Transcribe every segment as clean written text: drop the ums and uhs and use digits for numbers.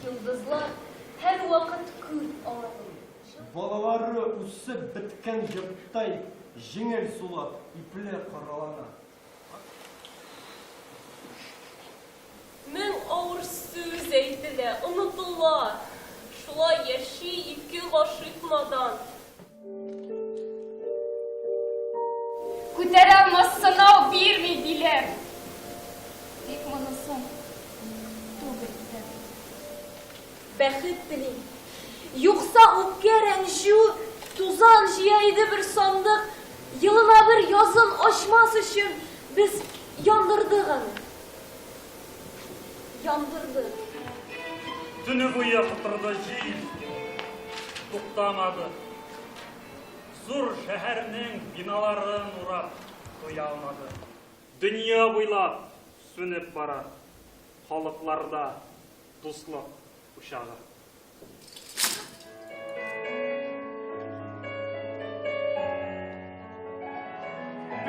Йолдызлар һәрвакыт күп аларның. Балалары үсеп беткән йорттай җиңел сулап, ипле кораллана. Мең авыр сүз әйтелә, онытыла. Шулай яши ике гашыйк надан. Күтәрә алмас сынау бирми, диләр. Тик монысын түгел итәм. Бәхет телим. Юкса үпкә, рәнҗү, тузан җыя иде бер сандык. Елына бер язын ачмас өчен без яндырдык аны. Яндырдык. Төне буе котырды җил, туктамады. Зур шәһәрнең биналарын урап туя алмады. Дөнья буйлап сүнеп бара халыкларда дуслык учагы.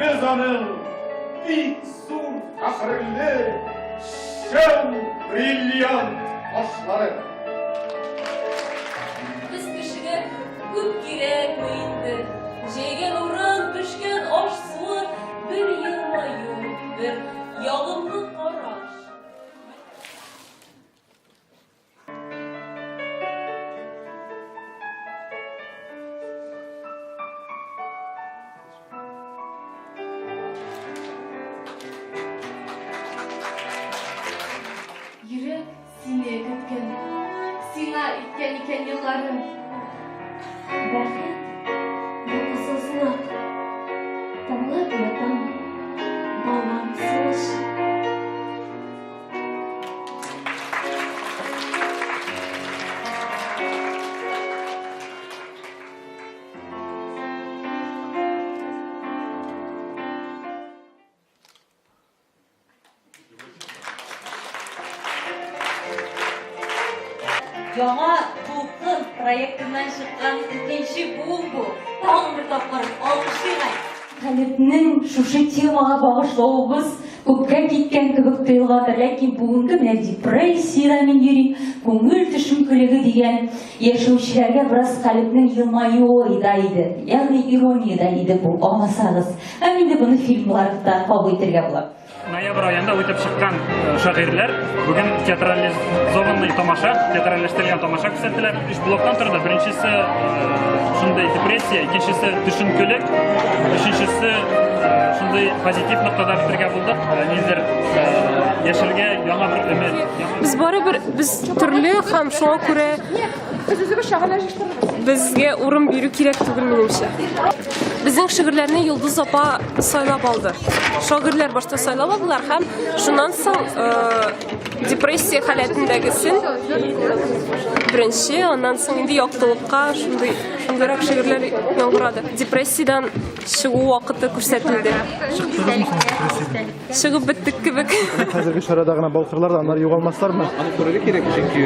Без аның бик зур фәхерле, чын бриллиант ташлары. Без кешегә күп кирәкми инде. Җәйгән урын, пешкән аш-суы, бер елмаю, бер ягымлы караш. Йөрәк сине көткән, сиңа иткән икән елларын. Бәхет йокысы озак, тыңлап ятам балам сулышын. Яңа дулкын проектыннан чыккан икенче буын бу. Тагын бер тапкыр алкышлыйк әле. Талипнең шушы темага багышлавыбыз күпкә киткән кебек тоеладыр, ләкин бүгенге менә депрессиядә мин йөрим, күңел төшенкелеге дигән яшәүчеләргә бераз Калебнең елмаюы да иде, ягъни ирония дә иде бу, аңласагыз. Һәм инде моны фильмларда да кабул итәргә була. Ноябрь аенда үтеп чыккан э, шагыйрьләр бүген театрализованный тамаша, театральләштерелгән тамаша күрсәттеләр. Өч блоктан торды. Беренчесе э, шундый депрессия, икенчесе төшенкелек, өченчесе э, шундый позитив ноктада бетерергә булдык. Ниндидер яшәргә яңа бер өмет. Без барыбер без төрле һәм шуңа күрә Без үзебез шагыйрьләр җыештырырбыз. Безгә урын бирү кирәк түгел, минемчә. Безнең шигырьләрне Йолдыз апа сайлап алды. Шагыйрьләр башта сайлап алдылар һәм шуннан соң э, депрессия халәтендәгесен беренче, аннан соң инде яктылыкка шундый шундыйрак шигырьләр яңгырады. Депрессиядән чыгу вакыты күрсәтелде. Чыктыгызмы соң депрессиядән? Чыгып беттек кебек. Хәзерге чарада гына балкырлар да аннары югалмаслармы? Аны күрергә кирәк, чөнки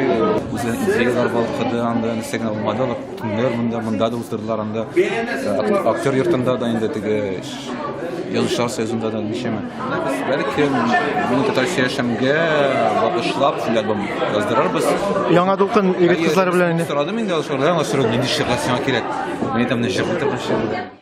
үзенең интригалар балкыды анда, нәрсә генә булмады, алар төннәр монда, монда да уздырдылар анда. Актер йортында да инде теге Язучылар союзында да ничәмә. Без бәлки моны татар сөйләшемгә багышлап шундый альбом яздырырбыз. Яңа дулкын егет-кызлары белән инде. Сорадым инде алар, алар сорады, нинди шигырь сиңа кирәк? Мин әйтәм, менә җырлый торган шигырь.